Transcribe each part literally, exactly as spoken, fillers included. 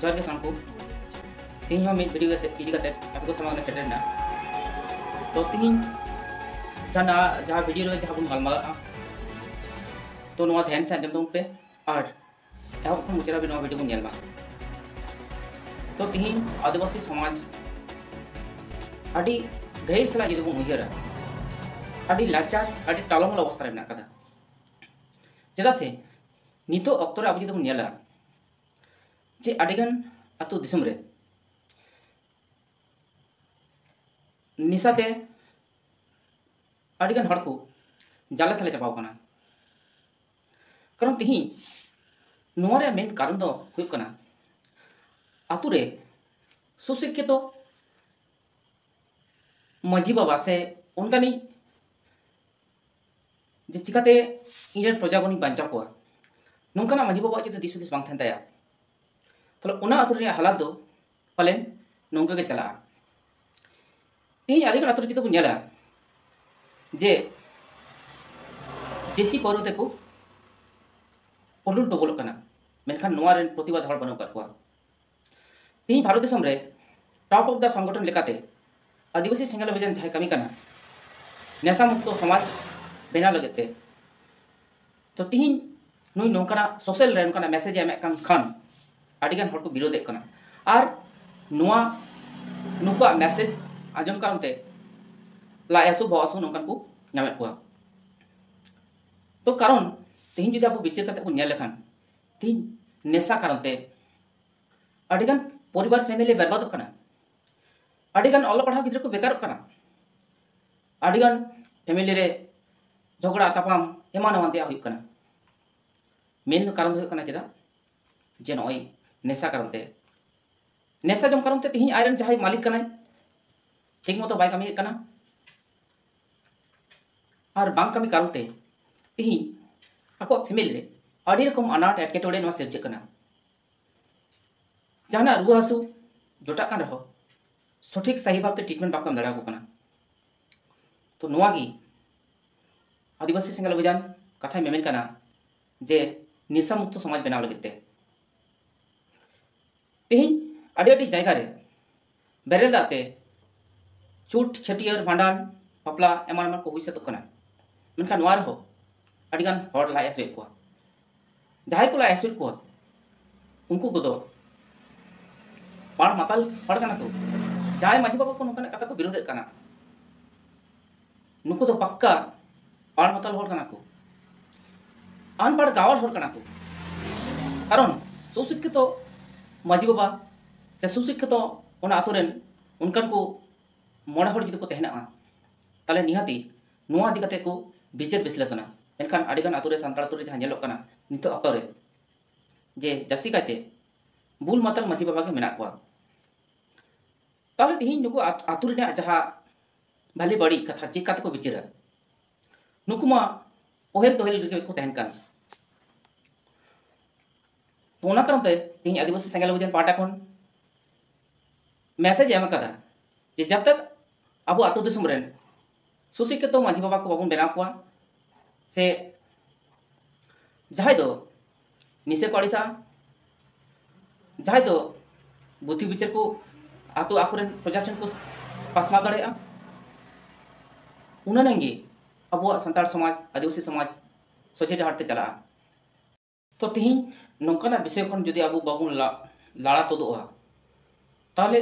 ᱡᱚᱦᱟᱨ ᱜᱮ ᱥᱟᱱᱟᱢ ᱠᱚ᱾ ᱛᱮᱦᱮᱧ ᱦᱚᱸ ᱢᱤᱫ ᱵᱷᱤᱰᱤᱭᱳ ᱠᱟᱛᱮ ᱤᱫᱤ ᱠᱟᱛᱮ ᱟᱯᱮ ᱠᱚ ᱥᱟᱢᱟᱝ ᱨᱮ ᱥᱮᱴᱮᱨ ᱮᱱᱟ᱾ ᱛᱚ ᱛᱮᱦᱮᱧ ᱡᱟᱦᱟᱸ ᱡᱟᱦᱟᱸ ᱵᱷᱤᱰᱤᱭᱳ ᱨᱮ ᱡᱟᱦᱟᱸ ᱵᱚᱱ ᱜᱟᱞᱢᱟᱨᱟᱜᱼᱟ, ᱛᱚ ᱱᱚᱣᱟ ᱫᱷᱮᱭᱟᱱ ᱥᱮ ᱟᱸᱡᱚᱢ ᱛᱟᱵᱚᱱ ᱯᱮ ᱟᱨ ᱮᱦᱚᱵ ᱠᱷᱚᱱ ᱢᱩᱪᱟᱹᱫ ᱦᱟᱹᱵᱤᱡ ᱱᱚᱣᱟ ᱵᱷᱤᱰᱤᱭᱳ ᱵᱚᱱ ᱧᱮᱞ ᱢᱟ᱾ ᱛᱚ ᱛᱮᱦᱮᱧ ᱟᱹᱫᱤᱵᱟᱹᱥᱤ ᱥᱚᱢᱟᱡᱽ ᱟᱹᱰᱤ ᱜᱟᱹᱦᱤᱨ ᱥᱟᱞᱟᱜ ᱡᱩᱫᱤ ᱵᱚᱱ ᱩᱭᱦᱟᱹᱨᱟ, ᱟᱹᱰᱤ ᱞᱟᱪᱟᱨ, ᱟᱹᱰᱤ ᱴᱟᱞᱚᱢᱟᱞᱚ ᱚᱵᱚᱥᱛᱷᱟ ᱨᱮ ᱢᱮᱱᱟᱜ ᱟᱠᱟᱫᱟ᱾ ᱪᱮᱫᱟᱜ ᱥᱮ ᱱᱤᱛᱚᱜ ᱚᱠᱛᱚ ᱨᱮ ᱟᱵᱚ ᱡᱩᱫᱤ ᱵᱚᱱ ᱧᱮᱞᱟ ᱡᱮ ᱟᱹᱰᱤᱜᱟᱱ ᱟᱹᱛᱩ ᱫᱤᱥᱚᱢ ᱨᱮ ᱱᱮᱥᱟᱛᱮ ᱟᱹᱰᱤᱜᱟᱱ ᱦᱚᱲ ᱠᱚ ᱡᱟᱞᱮ ᱛᱟᱞᱮ ᱪᱟᱵᱟᱣ ᱠᱟᱱᱟ᱾ ᱠᱟᱨᱚᱱ ᱛᱮᱦᱮᱧ ᱱᱚᱣᱟ ᱨᱮᱭᱟᱜ ᱢᱮᱱ ᱠᱟᱨᱚᱱ ᱫᱚ ᱦᱩᱭᱩᱜ ᱠᱟᱱᱟ, ᱟᱹᱛᱩ ᱨᱮ ᱥᱩᱥᱤᱠᱠᱷᱤᱛᱚ ᱢᱟᱹᱡᱷᱤ ᱵᱟᱵᱟ ᱥᱮ ᱚᱱᱠᱟᱱᱤᱡ ᱡᱮ ᱪᱤᱠᱟᱛᱮ ᱤᱧᱨᱮᱱ ᱯᱨᱚᱡᱟᱜᱚᱱᱤᱧ ᱵᱟᱧᱪᱟᱣ ᱠᱚᱣᱟ, ᱱᱚᱝᱠᱟᱱᱟᱜ ᱢᱟᱹᱡᱷᱤ ᱵᱟᱵᱟᱣᱟᱜ ᱡᱩᱫᱤ ᱫᱤᱥ ᱦᱩᱫᱤᱥ ᱵᱟᱝ ᱛᱟᱦᱮᱱ ᱛᱟᱭᱟ, ᱛᱟᱦᱚᱞᱮ ᱚᱱᱟ ᱟᱹᱛᱩ ᱨᱮᱭᱟᱜ ᱦᱟᱞᱟᱛ ᱫᱚ ᱯᱟᱞᱮᱱ ᱱᱚᱝᱠᱟ ᱜᱮ ᱪᱟᱞᱟᱜᱼᱟ᱾ ᱛᱮᱦᱮᱧ ᱟᱹᱰᱤᱜᱟᱱ ᱟᱹᱛᱩ ᱨᱮ ᱡᱩᱫᱤ ᱵᱚᱱ ᱧᱮᱞᱟ ᱡᱮ ᱫᱮᱥᱤ ᱯᱟᱹᱣᱨᱟᱹ ᱛᱮᱠᱚ ᱯᱩᱰᱩᱞ ᱴᱚᱵᱚᱞᱚᱜ ᱠᱟᱱᱟ, ᱢᱮᱱᱠᱷᱟᱱ ᱱᱚᱣᱟ ᱨᱮᱱ ᱯᱨᱚᱛᱤᱵᱟᱫ ᱦᱚᱲ ᱵᱟᱹᱱᱩᱜ ᱟᱠᱟᱫ ᱠᱚᱣᱟ᱾ ᱛᱮᱦᱮᱧ ᱵᱷᱟᱨᱚᱛ ᱫᱤᱥᱚᱢ ᱨᱮ ᱴᱚᱯ ᱚᱯ ᱫᱟ ᱥᱚᱝᱜᱚᱴᱷᱚᱱ ᱞᱮᱠᱟᱛᱮ ᱟᱹᱫᱤᱵᱟᱹᱥᱤ ᱥᱮᱸᱜᱮᱞ ᱚᱵᱷᱤᱡᱟᱱ ᱡᱟᱦᱟᱸᱭ ᱠᱟᱹᱢᱤ ᱠᱟᱱᱟ ᱱᱮᱥᱟ ᱢᱩᱠᱛᱚ ᱥᱚᱢᱟᱡᱽ ᱵᱮᱱᱟᱣ ᱞᱟᱹᱜᱤᱫ ᱛᱮ, ᱛᱚ ᱛᱤᱦᱤᱧ ᱱᱩᱭ ᱱᱚᱝᱠᱟᱱᱟᱜ ᱥᱳᱥᱟᱞ ᱨᱮ ᱚᱱᱠᱟᱱᱟᱜ ᱢᱮᱥᱮᱡᱽ ᱮ ᱮᱢᱮᱫ ᱠᱟᱱ ᱠᱷᱟᱱ ᱟᱹᱰᱤᱜᱟᱱ ᱦᱚᱲ ᱠᱚ ᱵᱤᱨᱳᱫᱮᱫ ᱠᱟᱱᱟ᱾ ᱟᱨ ᱱᱚᱣᱟ ᱱᱩᱠᱩᱣᱟᱜ ᱢᱮᱥᱮᱡᱽ ᱟᱸᱡᱚᱢ ᱠᱟᱨᱚᱱ ᱛᱮ ᱞᱟᱡ ᱦᱟᱹᱥᱩ ᱵᱚᱦᱚᱜ ᱦᱟᱹᱥᱩ ᱱᱚᱝᱠᱟᱱ ᱠᱚ ᱧᱟᱢᱮᱫ ᱠᱚᱣᱟ᱾ ᱛᱚ ᱠᱟᱨᱚᱱ ᱛᱮᱦᱮᱧ ᱡᱩᱫᱤ ᱟᱵᱚ ᱵᱤᱪᱟᱹᱨ ᱠᱟᱛᱮ ᱵᱚᱱ ᱧᱮᱞ ᱞᱮᱠᱷᱟᱱ, ᱛᱮᱦᱮᱧ ᱱᱮᱥᱟ ᱠᱟᱨᱚᱱ ᱛᱮ ᱟᱹᱰᱤᱜᱟᱱ ᱯᱚᱨᱤᱵᱟᱨ ᱯᱷᱮᱢᱮᱞᱤ ᱵᱮᱨᱵᱟᱫᱚᱜ ᱠᱟᱱᱟ, ᱟᱹᱰᱤᱜᱟᱱ ᱚᱞᱚᱜ ᱯᱟᱲᱦᱟᱣ ᱜᱤᱫᱽᱨᱟᱹ ᱠᱚ ᱵᱮᱠᱟᱨᱚᱜ ᱠᱟᱱᱟ, ᱟᱹᱰᱤᱜᱟᱱ ᱯᱷᱮᱢᱮᱞᱤ ᱨᱮ ᱡᱷᱚᱜᱽᱲᱟ ᱛᱟᱯᱟᱢ ᱮᱢᱟᱱ ᱮᱢᱟᱱ ᱛᱮᱭᱟᱜ ᱦᱩᱭᱩᱜ ᱠᱟᱱᱟ᱾ ᱢᱮᱱ ᱫᱚ ᱠᱟᱨᱚᱱ ᱫᱚ ᱦᱩᱭᱩᱜ ᱠᱟᱱᱟ ᱪᱮᱫᱟᱜ? ᱡᱮ ᱱᱚᱜᱼᱚᱭ ᱱᱮᱥᱟ ᱠᱟᱨᱚᱱ ᱛᱮ, ᱱᱮᱥᱟ ᱡᱚᱢ ᱠᱟᱨᱚᱱ ᱛᱮ ᱛᱮᱦᱮᱧ ᱟᱡᱨᱮᱱ ᱡᱟᱦᱟᱸᱭ ᱢᱟᱹᱞᱤᱠ ᱠᱟᱱᱟᱭ, ᱴᱷᱤᱠ ᱢᱚᱛᱚ ᱵᱟᱭ ᱠᱟᱹᱢᱤᱭᱮᱫ ᱠᱟᱱᱟ᱾ ᱟᱨ ᱵᱟᱝ ᱠᱟᱹᱢᱤ ᱠᱟᱨᱚᱱ ᱛᱮ ᱛᱮᱦᱮᱧ ᱟᱠᱚᱣᱟᱜ ᱯᱷᱮᱢᱮᱞᱤ ᱨᱮ ᱟᱹᱰᱤ ᱨᱚᱠᱚᱢ ᱟᱱᱟᱴ ᱮᱴᱠᱮᱴᱚᱬᱮ ᱱᱚᱣᱟ ᱥᱤᱨᱡᱟᱹᱜ ᱠᱟᱱᱟ᱾ ᱡᱟᱦᱟᱱᱟᱜ ᱨᱩᱣᱟᱹ ᱦᱟᱹᱥᱩ ᱡᱚᱴᱟᱜ ᱠᱟᱱ ᱨᱮᱦᱚᱸ ᱥᱚᱴᱷᱤᱠ ᱥᱟᱹᱦᱤ ᱵᱷᱟᱵᱛᱮ ᱴᱨᱤᱴᱢᱮᱱᱴ ᱵᱟᱠᱚ ᱮᱢ ᱫᱟᱲᱮᱭᱟᱠᱚ ᱠᱟᱱᱟ᱾ ᱛᱚ ᱱᱚᱣᱟ ᱜᱮ ᱟᱹᱫᱤᱵᱟᱹᱥᱤ ᱥᱮᱸᱜᱮᱞ ᱚᱵᱷᱤᱡᱟᱱ ᱠᱟᱛᱷᱟᱭ ᱢᱮᱢᱮᱱ ᱠᱟᱱᱟ ᱡᱮ ᱱᱮᱥᱟ ᱢᱩᱠᱛᱚ ᱥᱚᱢᱟᱡᱽ ᱵᱮᱱᱟᱣ ᱞᱟᱹᱜᱤᱫ ᱛᱮ᱾ ᱛᱮᱦᱮᱧ ᱟᱹᱰᱤ ᱟᱹᱰᱤ ᱡᱟᱭᱜᱟ ᱨᱮ ᱵᱮᱨᱮᱞ ᱫᱟᱜ ᱛᱮ ᱪᱷᱩᱴ, ᱪᱷᱟᱹᱴᱭᱟᱹᱨ, ᱵᱷᱟᱸᱰᱟᱱ, ᱵᱟᱯᱞᱟ ᱮᱢᱟᱱ ᱮᱢᱟᱱ ᱠᱚ ᱦᱩᱭ ᱥᱟᱹᱛᱚᱜ ᱠᱟᱱᱟ᱾ ᱢᱮᱱᱠᱷᱟᱱ ᱱᱚᱣᱟ ᱨᱮᱦᱚᱸ ᱟᱹᱰᱤᱜᱟᱱ ᱦᱚᱲ ᱞᱟᱡ ᱦᱟᱹᱥᱩᱭᱮᱫ ᱠᱚᱣᱟ᱾ ᱡᱟᱦᱟᱸᱭ ᱠᱚ ᱞᱟᱡ ᱦᱟᱹᱥᱩᱭᱮᱫ ᱠᱚᱣᱟ, ᱩᱱᱠᱩ ᱠᱚᱫᱚ ᱯᱟᱲ ᱢᱟᱛᱟᱞ ᱦᱚᱲ ᱠᱟᱱᱟ ᱠᱚ᱾ ᱡᱟᱦᱟᱸᱭ ᱢᱟᱹᱡᱷᱤ ᱵᱟᱵᱟ ᱠᱚ ᱱᱚᱝᱠᱟᱱᱟᱜ ᱠᱟᱛᱷᱟ ᱠᱚ ᱵᱤᱨᱳᱫᱮᱫ ᱠᱟᱱᱟ, ᱱᱩᱠᱩ ᱫᱚ ᱯᱟᱠᱠᱟ ᱯᱟᱲ ᱢᱟᱛᱟᱞ ᱦᱚᱲ ᱠᱟᱱᱟ ᱠᱚ, ᱟᱱᱯᱟᱲ ᱜᱟᱣᱟᱞ ᱦᱚᱲ ᱠᱟᱱᱟ ᱠᱚ᱾ ᱠᱟᱨᱚᱱ ᱥᱩᱥᱤᱠᱠᱷᱤᱛᱚ ᱢᱟᱹᱡᱷᱤ ᱵᱟᱵᱟ ᱥᱮ ᱥᱩᱥᱤᱠᱠᱷᱤᱛᱚ ᱚᱱᱟ ᱟᱛᱳ ᱨᱮᱱ ᱚᱱᱠᱟᱱ ᱠᱚ ᱢᱚᱬᱮ ᱦᱚᱲ ᱡᱩᱫᱤ ᱠᱚ ᱛᱟᱦᱮᱱᱟ, ᱛᱟᱦᱚᱞᱮ ᱱᱤᱦᱟᱹᱛᱤ ᱱᱚᱣᱟ ᱤᱫᱤ ᱠᱟᱛᱮ ᱠᱚ ᱵᱤᱪᱟᱹᱨ ᱵᱤᱥᱞᱮᱥᱚᱱᱟ᱾ ᱢᱮᱱᱠᱷᱟᱱ ᱟᱹᱰᱤᱜᱟᱱ ᱟᱛᱳ ᱨᱮ, ᱥᱟᱱᱛᱟᱲ ᱟᱛᱳ ᱨᱮ ᱡᱟᱦᱟᱸ ᱧᱮᱞᱚᱜ ᱠᱟᱱᱟ ᱱᱤᱛᱚᱜ ᱚᱠᱛᱚ ᱨᱮ, ᱡᱮ ᱡᱟᱹᱥᱛᱤ ᱠᱟᱭᱛᱮ ᱵᱩᱞ ᱢᱟᱛᱟᱞ ᱢᱟᱹᱡᱷᱤ ᱵᱟᱵᱟ ᱜᱮ ᱢᱮᱱᱟᱜ ᱠᱚᱣᱟ᱾ ᱛᱟᱦᱚᱞᱮ ᱛᱮᱦᱮᱧ ᱱᱩᱠᱩ ᱟᱛ-, ᱟᱛᱳ ᱨᱮᱱᱟᱜ ᱡᱟᱦᱟᱸ ᱵᱷᱟᱞᱮ ᱵᱟᱹᱲᱤᱡ ᱠᱟᱛᱷᱟ ᱪᱮᱫ ᱠᱟᱛᱮ ᱠᱚ ᱵᱤᱪᱟᱹᱨᱟ? ᱱᱩᱠᱩ ᱢᱟ ᱚᱦᱮᱞ ᱛᱚᱦᱮᱞ ᱨᱮᱜᱮ ᱠᱚ ᱛᱟᱦᱮᱱ ᱠᱟᱱ᱾ ᱛᱚ, ᱚᱱᱟ ᱠᱟᱨᱚᱱ ᱛᱮ ᱛᱮᱦᱮᱧ ᱟᱹᱫᱤᱵᱟᱹᱥᱤ ᱥᱮᱸᱜᱮᱞ ᱚᱵᱷᱤᱡᱟᱱ ᱯᱟᱦᱴᱟ ᱠᱷᱚᱱ ᱢᱮᱥᱮᱡᱽ ᱮ ᱮᱢ ᱟᱠᱟᱫᱟ ᱡᱮ ᱡᱟᱵ ᱛᱟᱠ ᱟᱵᱚ ᱟᱹᱛᱩ ᱫᱤᱥᱚᱢ ᱨᱮᱱ ᱥᱩᱥᱤᱠᱠᱷᱤᱛᱚ ᱢᱟᱹᱡᱷᱤ ᱵᱟᱵᱟ ᱠᱚ ᱵᱟᱵᱚᱱ ᱵᱮᱱᱟᱣ ᱠᱚᱣᱟ, ᱥᱮ ᱡᱟᱦᱟᱸᱭ ᱫᱚ ᱱᱤᱥᱟᱹ ᱠᱚ ᱟᱹᱲᱤᱥᱟ, ᱡᱟᱦᱟᱸᱭ ᱫᱚ ᱵᱩᱫᱷᱤ ᱵᱤᱪᱟᱹᱨ ᱠᱚ ᱟᱛᱳ ᱟᱠᱚᱨᱮᱱ ᱯᱨᱚᱡᱟ ᱴᱷᱮᱱ ᱠᱚ ᱯᱟᱥᱱᱟᱣ ᱫᱟᱲᱮᱭᱟᱜᱼᱟ, ᱩᱱᱟᱹᱝ ᱜᱮ ᱟᱵᱚᱣᱟᱜ ᱥᱟᱱᱛᱟᱲ ᱥᱚᱢᱟᱡᱽ, ᱟᱹᱫᱤᱵᱟᱹᱥᱤ ᱥᱚᱢᱟᱡᱽ ᱥᱚᱡᱷᱮ ᱰᱟᱦᱟᱨ ᱛᱮ ᱪᱟᱞᱟᱜᱼᱟ᱾ ᱛᱚ, ᱛᱮᱦᱮᱧ ᱱᱚᱝᱠᱟᱱᱟᱜ ᱵᱤᱥᱚᱭ ᱠᱷᱚᱱ ᱡᱩᱫᱤ ᱟᱵᱚ ᱵᱟᱵᱚᱱ ᱞᱟ-, ᱞᱟᱲᱟ ᱛᱩᱫᱩᱜᱼᱟ, ᱛᱟᱦᱚᱞᱮ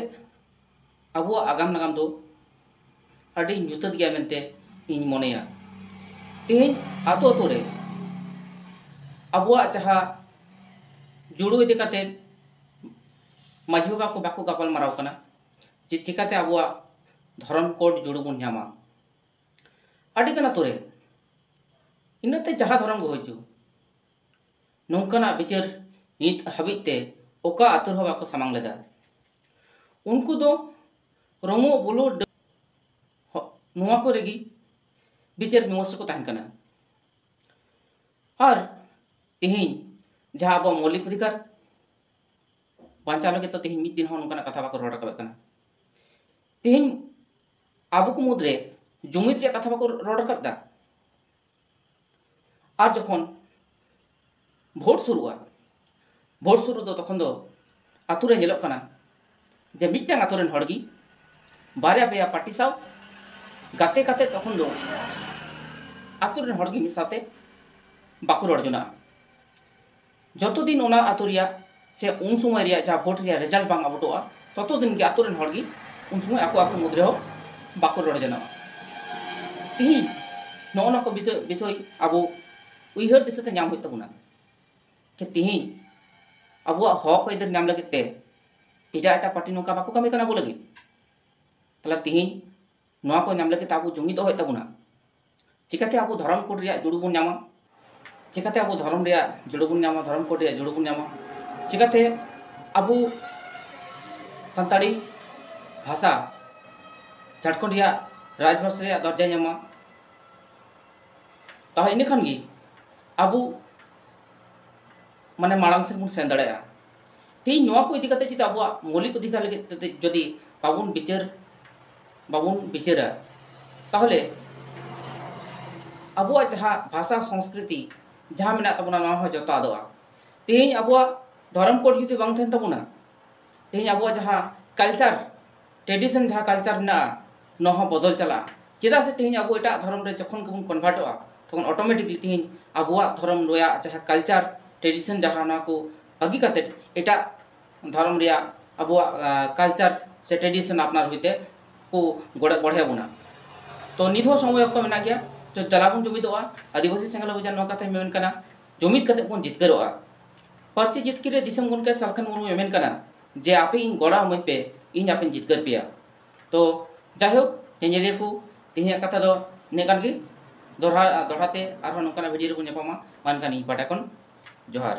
ᱟᱵᱚᱣᱟᱜ ᱟᱜᱟᱢ ᱱᱟᱜᱟᱢ ᱫᱚ ᱟᱹᱰᱤ ᱧᱩᱛᱟᱹᱛ ᱜᱮᱭᱟ ᱢᱮᱱᱛᱮ ᱤᱧ ᱢᱚᱱᱮᱭᱟ᱾ ᱛᱮᱦᱮᱧ ᱟᱛᱳ ᱟᱛᱳ ᱨᱮ ᱟᱵᱚᱣᱟᱜ ᱡᱟᱦᱟᱸ ᱡᱩᱲᱩ ᱤᱫᱤ ᱠᱟᱛᱮ ᱢᱟᱹᱡᱷᱤ ᱵᱟᱵᱟ ᱠᱚ ᱵᱟᱠᱚ ᱜᱟᱯᱟᱞ ᱢᱟᱨᱟᱣ ᱠᱟᱱᱟ, ᱡᱮ ᱪᱤᱠᱟᱛᱮ ᱟᱵᱚᱣᱟᱜ ᱫᱷᱚᱨᱚᱢ ᱠᱳᱰ ᱡᱩᱲᱩ ᱵᱚᱱ ᱧᱟᱢᱟ᱾ ᱟᱹᱰᱤᱜᱟᱱ ᱟᱛᱳ ᱨᱮ ᱤᱱᱟᱹᱛᱮ ᱡᱟᱦᱟᱸ ᱫᱷᱚᱨᱚᱢ ᱜᱮ ᱦᱩᱭ ᱦᱚᱪᱚ, ᱱᱚᱝᱠᱟᱱᱟᱜ ᱵᱤᱪᱟᱹᱨ ᱱᱤᱛ ᱦᱟᱹᱵᱤᱡ ᱛᱮ ᱚᱠᱟ ᱟᱛᱳ ᱨᱮᱦᱚᱸ ᱵᱟᱠᱚ ᱥᱟᱢᱟᱝ ᱞᱮᱫᱟ᱾ ᱩᱱᱠᱩ ᱫᱚ ᱨᱚᱢᱚ ᱵᱩᱞᱩ ᱰᱟᱹ-, ᱦᱚ-, ᱱᱚᱣᱟ ᱠᱚᱨᱮ ᱜᱮ ᱵᱤᱪᱟᱹᱨ ᱢᱤᱢᱟᱹᱥᱟ ᱠᱚ ᱛᱟᱦᱮᱱ ᱠᱟᱱᱟ᱾ ᱟᱨ ᱛᱮᱦᱮᱧ ᱡᱟᱦᱟᱸ ᱟᱵᱚᱣᱟᱜ ᱢᱳᱣᱞᱤᱠ ᱚᱫᱷᱤᱠᱟᱨ ᱵᱟᱧᱪᱟᱣ ᱞᱟᱹᱜᱤᱫ ᱫᱚ ᱛᱮᱦᱮᱧ ᱢᱤᱫ ᱫᱤᱱ ᱦᱚᱸ ᱱᱚᱝᱠᱟᱱᱟᱜ ᱠᱟᱛᱷᱟ ᱵᱟᱠᱚ ᱨᱚᱲ ᱨᱟᱠᱟᱵᱮᱫ ᱠᱟᱱᱟ᱾ ᱛᱮᱦᱮᱧ ᱟᱵᱚ ᱠᱚ ᱢᱩᱫᱽᱨᱮ ᱡᱩᱢᱤᱫ ᱨᱮᱭᱟᱜ ᱠᱟᱛᱷᱟ ᱵᱟᱠᱚ ᱨᱚᱲ ᱨᱟᱠᱟᱵ ᱮᱫᱟ᱾ ᱟᱨ ᱡᱚᱠᱷᱚᱱ ᱵᱷᱳᱴ ᱥᱩᱨᱩᱜᱼᱟ, ᱵᱷᱳᱴ ᱥᱩᱨᱩᱜ ᱫᱚ ᱛᱚᱠᱷᱚᱱ ᱫᱚ ᱟᱛᱳ ᱨᱮ ᱧᱮᱞᱚᱜ ᱠᱟᱱᱟ ᱡᱮ ᱢᱤᱫᱴᱟᱝ ᱟᱛᱳ ᱨᱮᱱ ᱦᱚᱲ ᱜᱮ ᱵᱟᱨᱭᱟ ᱯᱮᱭᱟ ᱯᱟᱨᱴᱤ ᱥᱟᱶ ᱜᱟᱛᱮ ᱠᱟᱛᱮ ᱛᱚᱠᱷᱚᱱ ᱫᱚ ᱟᱛᱳ ᱨᱮᱱ ᱦᱚᱲ ᱜᱮ ᱢᱤᱫ ᱥᱟᱶᱛᱮ ᱵᱟᱠᱚ ᱨᱚᱲ ᱡᱚᱱᱟᱜᱼᱟ᱾ ᱡᱚᱛᱚ ᱫᱤᱱ ᱚᱱᱟ ᱟᱛᱳ ᱨᱮᱭᱟᱜ ᱥᱮ ᱩᱱ ᱥᱚᱢᱚᱭ ᱨᱮᱭᱟᱜ ᱡᱟᱦᱟᱸ ᱵᱷᱳᱴ ᱨᱮᱭᱟᱜ ᱨᱮᱡᱟᱞᱴ ᱵᱟᱝ ᱟᱯᱰᱮᱴᱚᱜᱼᱟ, ᱛᱚᱛᱚ ᱫᱤᱱ ᱜᱮ ᱟᱛᱳ ᱨᱮᱱ ᱦᱚᱲ ᱜᱮ ᱩᱱ ᱥᱚᱢᱚᱭ ᱟᱠᱚ ᱟᱠᱚ ᱢᱩᱫᱽ ᱨᱮᱦᱚᱸ ᱵᱟᱠᱚ ᱨᱚᱲ ᱡᱚᱱᱟᱜᱼᱟ᱾ ᱛᱤᱦᱤᱧ ᱱᱚᱜᱼᱚ ᱱᱚᱣᱟ ᱠᱚ ᱵᱤᱥᱚᱭ ᱵᱤᱥᱚᱭ ᱟᱵᱚ ᱩᱭᱦᱟᱹᱨ ᱫᱤᱥᱟᱹᱛᱮ ᱧᱟᱢ ᱦᱩᱭᱩᱜ ᱛᱟᱵᱚᱱᱟ᱾ ᱡᱮ ᱛᱤᱦᱤᱧ ᱟᱵᱚᱣᱟᱜ ᱦᱚᱠ ᱟᱹᱭᱫᱟᱹᱨ ᱧᱟᱢ ᱞᱟᱹᱜᱤᱫ ᱛᱮ ᱮᱴᱟᱜ ᱮᱴᱟᱜ ᱯᱟᱨᱴᱤ ᱱᱚᱝᱠᱟ ᱵᱟᱠᱚ ᱠᱟᱹᱢᱤ ᱠᱟᱱᱟ ᱟᱵᱚ ᱞᱟᱹᱜᱤᱫ᱾ ᱛᱟᱦᱚᱞᱮ ᱛᱤᱦᱤᱧ ᱱᱚᱣᱟ ᱠᱚ ᱧᱟᱢ ᱞᱟᱹᱜᱤᱫ ᱛᱮ ᱟᱵᱚ ᱡᱩᱢᱤᱫᱚᱜ ᱦᱩᱭᱩᱜ ᱛᱟᱵᱚᱱᱟ᱾ ᱪᱤᱠᱟᱹᱛᱮ ᱟᱵᱚ ᱫᱷᱚᱨᱚᱢ ᱠᱳᱰ ᱨᱮᱭᱟᱜ ᱡᱩᱲᱩ ᱵᱚᱱ ᱧᱟᱢᱟ? ᱪᱤᱠᱟᱹᱛᱮ ᱟᱵᱚ ᱫᱷᱚᱨᱚᱢ ᱨᱮᱭᱟᱜ ᱡᱩᱲᱩ ᱵᱚᱱ ᱧᱟᱢᱟ, ᱫᱷᱚᱨᱚᱢ ᱠᱳᱰ ᱨᱮᱭᱟᱜ ᱡᱩᱲᱩ ᱵᱚᱱ ᱧᱟᱢᱟ? ᱪᱤᱠᱟᱹᱛᱮ ᱟᱵᱚ ᱥᱟᱱᱛᱟᱲᱤ ᱵᱷᱟᱥᱟ ᱡᱷᱟᱲᱠᱷᱚᱸᱰ ᱨᱮᱭᱟᱜ ᱨᱟᱡᱽᱵᱷᱟᱥᱟ ᱨᱮᱭᱟᱜ ᱫᱚᱨᱡᱟᱭ ᱧᱟᱢᱟ? ᱛᱟᱦᱚᱞᱮ ᱤᱱᱟᱹ ᱠᱷᱟᱱ ᱜᱮ ᱟᱵᱚ ᱢᱟᱱᱮ ᱢᱟᱲᱟᱝ ᱥᱮᱫ ᱵᱚᱱ ᱥᱮᱱ ᱫᱟᱲᱮᱭᱟᱜᱼᱟ᱾ ᱛᱮᱦᱮᱧ ᱱᱚᱣᱟ ᱠᱚ ᱤᱫᱤ ᱠᱟᱛᱮ ᱡᱩᱫᱤ ᱟᱵᱚᱣᱟᱜ ᱢᱳᱣᱞᱤᱠ ᱚᱫᱷᱤᱠᱟᱨ ᱞᱟᱹᱜᱤᱫ ᱛᱮ ᱡᱩᱫᱤ ᱵᱟᱵᱚᱱ ᱵᱤᱪᱟᱹᱨ, ᱵᱟᱵᱚᱱ ᱵᱤᱪᱟᱹᱨᱟ, ᱛᱟᱦᱚᱞᱮ ᱟᱵᱚᱣᱟᱜ ᱡᱟᱦᱟᱸ ᱵᱷᱟᱥᱟ ᱥᱚᱝᱥᱠᱨᱤᱛᱤ ᱡᱟᱦᱟᱸ ᱢᱮᱱᱟᱜ ᱛᱟᱵᱚᱱᱟ, ᱱᱚᱣᱟ ᱦᱚᱸ ᱡᱚᱛᱚ ᱟᱫᱚᱜᱼᱟ᱾ ᱛᱮᱦᱮᱧ ᱟᱵᱚᱣᱟᱜ ᱫᱷᱚᱨᱚᱢ ᱠᱳᱰ ᱡᱩᱫᱤ ᱵᱟᱝ ᱛᱟᱦᱮᱱ ᱛᱟᱵᱚᱱᱟ, ᱛᱮᱦᱮᱧ ᱟᱵᱚᱣᱟᱜ ᱡᱟᱦᱟᱸ ᱠᱟᱞᱪᱟᱨ, ᱴᱨᱮᱰᱤᱥᱚᱱ ᱡᱟᱦᱟᱸ ᱠᱟᱞᱪᱟᱨ ᱢᱮᱱᱟᱜᱼᱟ, ᱱᱚᱣᱟ ᱦᱚᱸ ᱵᱚᱫᱚᱞ ᱪᱟᱞᱟᱜᱼᱟ᱾ ᱪᱮᱫᱟᱜ ᱥᱮ ᱛᱮᱦᱮᱧ ᱟᱵᱚ ᱮᱴᱟᱜ ᱫᱷᱚᱨᱚᱢ ᱨᱮ ᱡᱚᱠᱷᱚᱱ ᱜᱮᱵᱚᱱ ᱠᱚᱱᱵᱷᱟᱨᱴᱚᱜᱼᱟ, ᱛᱚᱠᱷᱚᱱ ᱚᱴᱳᱢᱮᱴᱤᱠᱞᱤ ᱛᱮᱦᱮᱧ ᱟᱵᱚᱣᱟᱜ ᱫᱷᱚᱨᱚᱢ ᱨᱮᱭᱟᱜ ᱡᱟᱦᱟᱸ ᱠᱟᱞᱪᱟᱨ, ᱴᱨᱮᱰᱤᱥᱚᱱ ᱡᱟᱦᱟᱸ, ᱱᱚᱣᱟ ᱠᱚ ᱵᱟᱹᱜᱤ ᱠᱟᱛᱮ ᱮᱴᱟᱜ ᱫᱷᱚᱨᱚᱢ ᱨᱮᱭᱟᱜ ᱟᱵᱚᱣᱟᱜ, ᱟ, ᱠᱟᱞᱪᱟᱨ ᱥᱮ ᱴᱨᱮᱰᱤᱥᱚᱱ ᱟᱯᱱᱟᱨ ᱦᱩᱭᱛᱮ ᱠᱚ ᱜᱚᱲᱮ ᱵᱚᱲᱦᱮ ᱵᱚᱱᱟ᱾ ᱛᱚ ᱱᱤᱛ ᱦᱚᱸ ᱥᱚᱢᱚᱭ ᱚᱠᱛᱚ ᱢᱮᱱᱟᱜ ᱜᱮᱭᱟ᱾ ᱛᱚ ᱫᱮᱞᱟ ᱵᱚᱱ ᱡᱩᱢᱤᱫᱚᱜᱼᱟ᱾ ᱟᱹᱫᱤᱵᱟᱹᱥᱤ ᱥᱮᱸᱜᱮᱞ ᱚᱵᱷᱤᱡᱟᱱ ᱱᱚᱣᱟ ᱠᱟᱛᱷᱟᱧ ᱢᱮᱢᱮᱱ ᱠᱟᱱᱟ, ᱡᱩᱢᱤᱫ ᱠᱟᱛᱮ ᱵᱚᱱ ᱡᱤᱛᱠᱟᱹᱨᱚᱜᱼᱟ᱾ ᱯᱟᱹᱨᱥᱤ ᱡᱤᱛᱠᱟᱹᱨ ᱨᱮ ᱫᱤᱥᱚᱢ ᱜᱚᱢᱠᱮ ᱥᱟᱞᱠᱷᱟᱱ ᱢᱩᱨᱢᱩᱭ ᱢᱮᱢᱮᱱ ᱠᱟᱱᱟ ᱡᱮ ᱟᱯᱮ ᱤᱧ ᱜᱚᱲᱚ ᱤᱢᱟᱹᱧ ᱯᱮ, ᱤᱧ ᱟᱯᱮᱧ ᱡᱤᱛᱠᱟᱹᱨ ᱯᱮᱭᱟ᱾ ᱛᱚ ᱡᱟᱭᱦᱳᱠ, ᱧᱮᱧᱮᱞᱤᱭᱟᱹ ᱠᱚ, ᱛᱮᱦᱮᱧᱟᱜ ᱠᱟᱛᱷᱟ ᱫᱚ ᱤᱱᱟᱹᱜ ᱜᱟᱱ ᱜᱮ᱾ ᱫᱚᱦᱲᱟ, ᱫᱚᱦᱲᱟ ᱛᱮ ᱟᱨᱦᱚᱸ ᱱᱚᱝᱠᱟᱱᱟᱜ ᱵᱷᱤᱰᱤᱭᱳ ᱨᱮᱵᱚᱱ ᱧᱟᱯᱟᱢᱟ᱾ ᱢᱟ ᱮᱱᱠᱷᱟᱱ ᱤᱧ ᱯᱟᱦᱴᱟ ᱠᱷᱚᱱ ᱡᱚᱦᱟᱨ᱾